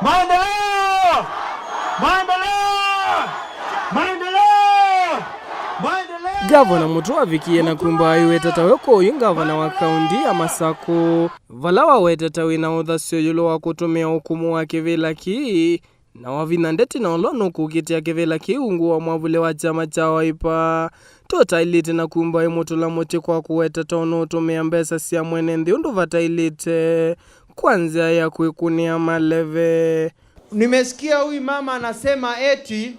Maendeleo! Maendeleo! Maendeleo! Maendeleo! Gavana Mutua avikie na kumba aiweta weko uyu gavana wa kaunti ya Masaku vala waweta tawina uthasyo yulo wa kutumia ukumu wa kivila kii na wavina ndeti na ulo nukukitia kivila kii ungu wa mwavule wa chama cha Wiper totailite na kumba imutula muti kwa kuweta taunutumia mbesa sya mwene nthi undu vatailite kwa nzia ya kwikunia maleve. Nimesikia huyu mama anasema eti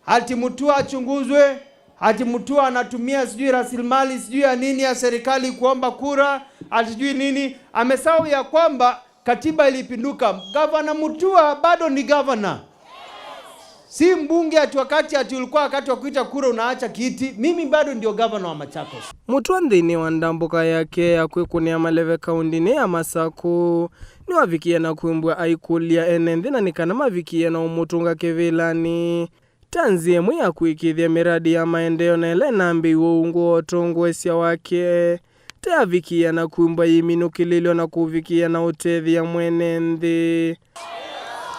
ati Mutua achunguzwe, ati Mutua anatumia sijui rasilimali sijui ya nini ya serikali kuomba kura, ati sijui nini. Amesahau ya kwamba katiba ilipinduka. Gavana Mutua bado ni gavana, si mbunge ati wakati ati ulikuwa wakati wa kuita kura unaacha kiti. Mimi bado ndio gavana wa Machakos. Mutua nthini wa ndambuka yake ya kwikunia maleve kaundini ya Masaku niwavikie na kwimbwa aikulia ene nthi na nikana mavikie na umutunga kivilani tanzi emwe ya kuikithia miradi ya maendeleo na ila inambiiwe ungu wa utongoesya wake teavikia na kwimbwa yiminukililyo na kuvikia na utethia mwene nthi.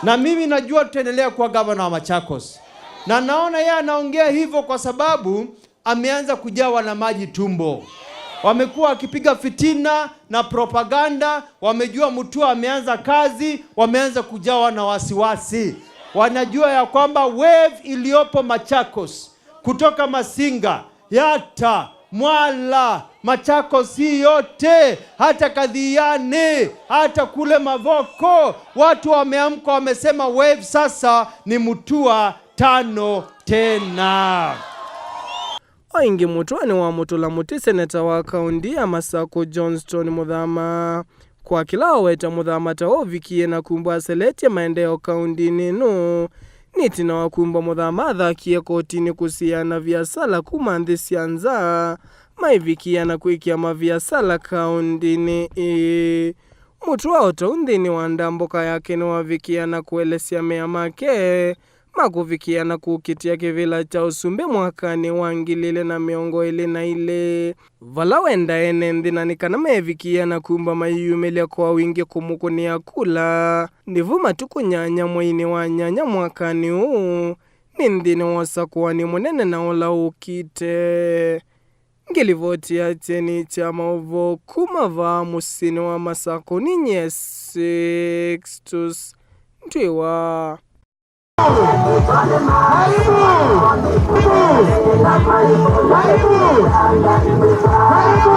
Na mimi najua tutaendelea kuwa gavana wa Machakos, na naona yeye anaongea hivyo kwa sababu ameanza kujawa na maji tumbo. Wamekuwa wakipiga fitina na propaganda, wamejua Mutua ameanza kazi, wameanza kujawa na wasiwasi. Wanajua ya kwamba wave iliyopo Machakos kutoka Masinga, Yatta, Mwala, Machakos hii yote, hata Kadhiani, hata kule Mavoko, watu wameamka, wamesema wave sasa ni Mutua 5 tena. Oingi Mutua ni wa mutula muti seneta wa kaunti ya Masaku Johnston Muthama kwa kila oweta Muthama ta ovikie na kumbwa aseletie maendeleo kaunti-ini inu nitina wa kumbwa Muthama athakie kotini kusiana viasala kuma nthi sya nza maivikia na kwikia maviasala kaunti-ini ii. Mutua otou nthini wa ndambuka yake niwavikia na kuelesya mea make makuvikia na kukitia kivila cha usumbi mwakani wa 2022 vala wenda ene nthi na nikana mevikia na kumba maiyumilia kwa wingi kumukunia kula nivu matuku 8 mweini wa 8 mwakani uu ni nthini wosakuani munene na ula ukite. Ngilivoti ya cheni cha mauvo kuma va musini wa Masaku ninye Sixtus Ntwiwa. Karibu! Karibu! Karibu!